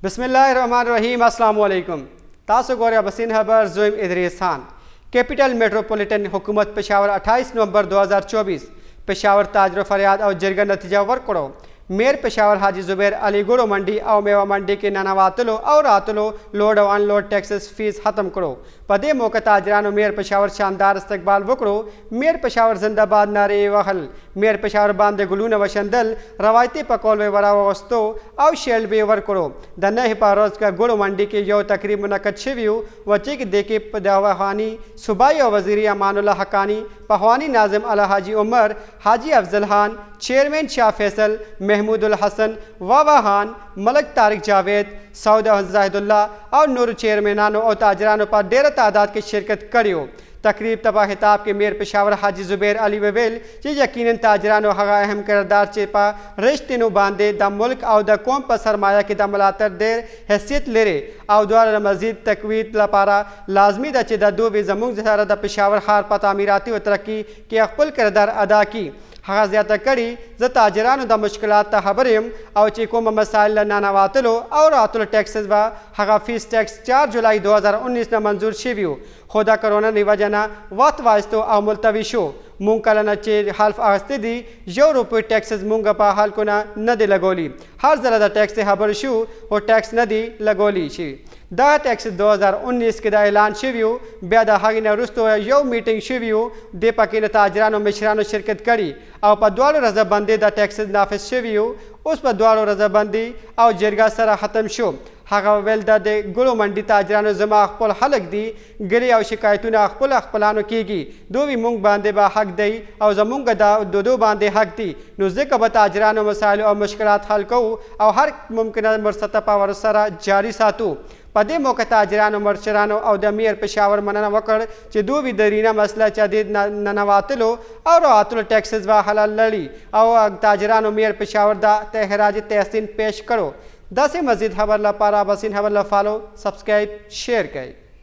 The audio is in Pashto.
بسم الله الرحمن الرحیم. السلام علیکم. تاسو ګورئ اباسین خبر، زویم ادریس خان. کیپټل میټروپولیټن حکومت پېښور 28 نومبر 2024 پېښور تاجرو فریاد او جرګه نتیجه ورکړو. میر پېښور حاجي زبیر علي ګړو منډي او میوه منډي کې ننواتلو او راتلو لوډ او انلوډ ټیکسز فیس ختم کړو. په دې موقع تاجرانو میر پېښور شاندار استقبال وکړو. میر پېښور زنده باد نارې یې وهل، میر پېښور باندې ګلونه وشندل، روایتي پکول یې وراوغوستو او شیلډ به یې ورکړو. د نهې په ورځ که ګړو منډي کې یو تقریب منعقد شوی و چې دې کې د پخواني صوبایي او وزیر امان الله حقاني، پخواني ناظم الحاجي عمر، حاجي افضل خان، چیئرمین شاه فیصل، محمود الحسن، واوا خان، ملک طارق جاوید، سعود زاهد الله او نورو چیئرمینانو او تاجرانو په ډیره تعداد کې شرکت کړی و. تقریب ته په خطاب کې میر پېښور حاجي زبیر علي وویل چې یقینا تاجرانو هغه اهم کردار چې په رښتینو باندې د ملک او د قوم په سرمایه کې د ملاتړ ډېر حیثیت لري او دواړه د مزید تقویت لپاره لازمي ده چې د دوی زموږ سره د پېښور ښار په تعمیراتي او ترقي کې خپل کردار ادا کړي. هغه زیاته کړې، زه تاجرانو د مشکلات ته خبر یم او چې کومه مسایل له ننواتلو او راتلو ټیکسز به هغه فیس ټیکس 4 جولای 2019 نه منظور شوي وو، خو د کرونا د وجه نه وخت وایستو او ملتوي شو. مونږ کله نه چې حلف اخیستی دی یو روپۍ ټیکسز مونږ په خلکو نه نه دی لګولی. هر ځله د ټیکس خبر شو خو ټیکس نه دی لګولی شي. دغه ټیکس 2019 کې د اعلان شوی و، بیا د هغې نه وروسته یو میټینګ شوی و، دې پکې د تاجرانو مشرانو شرکت کړی او په دواړو رضامندۍ د ټیکس نافذ شوی و. اوس په دواړو رضامندۍ او جرګه سره ختم شو. هغه وویل د ګړو منډي تاجرانو زما خپل خلک دي، ګلې او شکایتونه خپل خپلانو کیږي، دوی مونږ باندې به حق دی او زمونږ د دودو باندې حق دی، نو ځکه به تاجرانو مسایل او مشکلات حل کوو او هر ممکنه مرسته په ورسره جاري ساتو. په دې موقع تاجرانو، مشرانو او د میر پېښور مننه وکړ چې دوی د رینه مسله چې د ننواتلو او راتلو ټیکسز به حل لري او تاجرانو میر پېښور د خراج تحسین پیش کړو. داسې مزید خبر لپاره اباسین خبر له فالو، سبسکرایب، شیر کړئ.